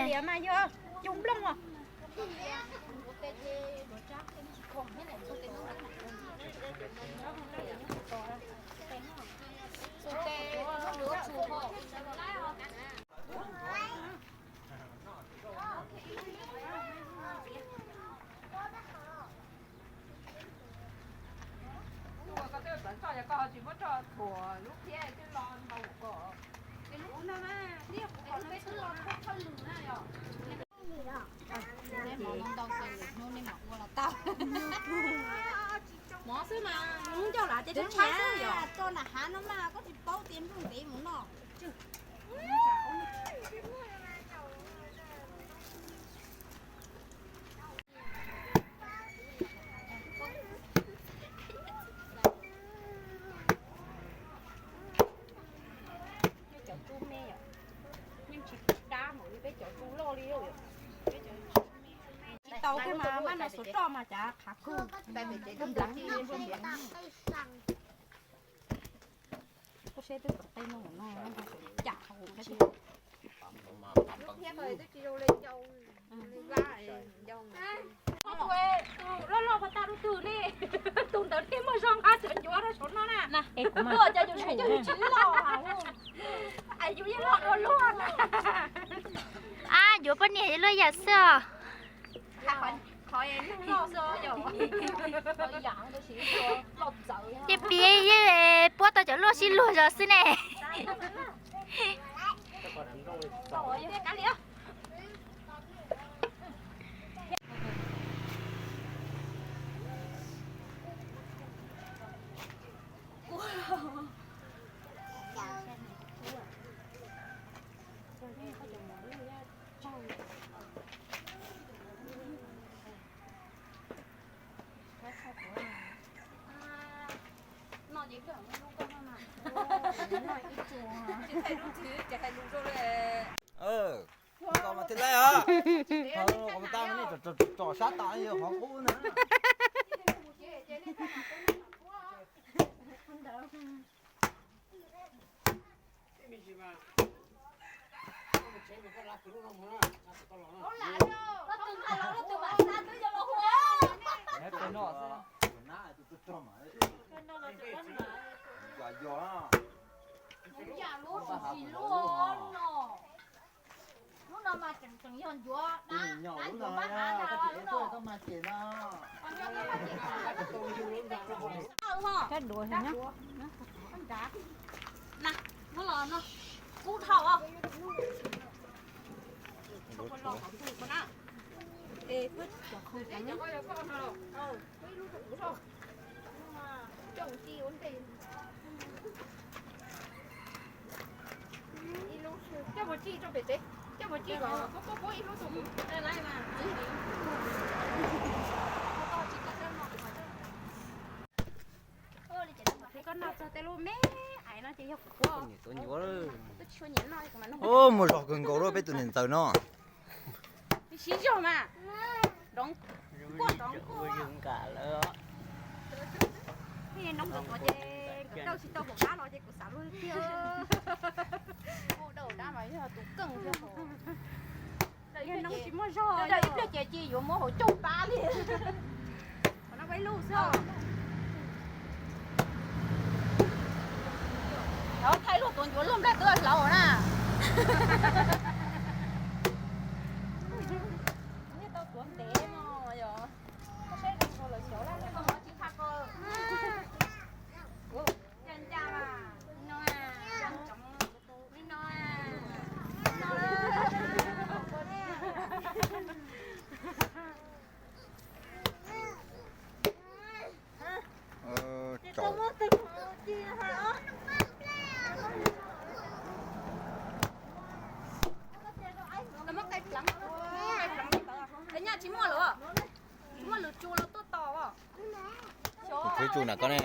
Liam mas yog cug nplooj os. Koj twb txawv txoj, yog koj ho tsis muab roj thuam lub phiab twb lo ntau ua koj. Lub no mas, lub peb twb lo thawj lwm na yom. Hnub nej mam ua los tau. Mov xwb mas, hnub ncauj los ces tsis tshaib xwb yom. Tso nram hav no mas koj tsis paub tias nplooj ntev mus no. Cov tsuj me, yeej tsis dab npaum li peb cov tsuj loj li. Tsis tau kawg mas, maj no xuas roj mas cas qhav kawg. Koj seb twb txeev qe no no, cas hauv thiab. Tus loj loj puas tag rau twg ne? Tus ntawd thiaj muaj zog nqa cov ncuav rau saum no na. Tuaj cas yus saib cov yus tsis loj. Yus yeej loj dua luag na. Ab, yuav poj niam luaj yam xwb os. Ces piav yeej puab tau cov luaj sib luag zog xwb ne. Tsis hais lub twg ces hais lus rau lawm. Koj mas thiaj laib os. Qhov tas nej tsom sab tas yog qhov qub na. Lub no mas tseem tseem yog ncuav dab, dab ncuav npab hav ntag lub no. Muab los no, kub dhau. Coj mus tso pem tsev, coj mus tso kom puab puab ib hnub tug mus. Koj noj txog tej lub me ais no ces yog kuv puab. Mus zog kawg nkaus lawm peb tus niam ntxawm no. Siv zog mas. Nrov nkuaj nrov nkuaj. Nrov ntxov ces nkawd dauj tsis tau hauv dab los ces kuv xav luag tiag. Hu dauj dab mas yog tus keej thiab. Yog nroo tsis muaj zog, ib pliag ces cia yuav muab hauv coj pab li. Qhov no ua ib lub xwb. Thaij luag tuav ncuav luag nplaj tuav hlauv na. Tau tuav ntev no yog. Koj saib zoo nkaus lawv xyov laj no tsis tha ko. Ncaj ncaj mas, no, tsoov no, no. Lwm tsu los tuaj tos. Tus tsu na koj ne.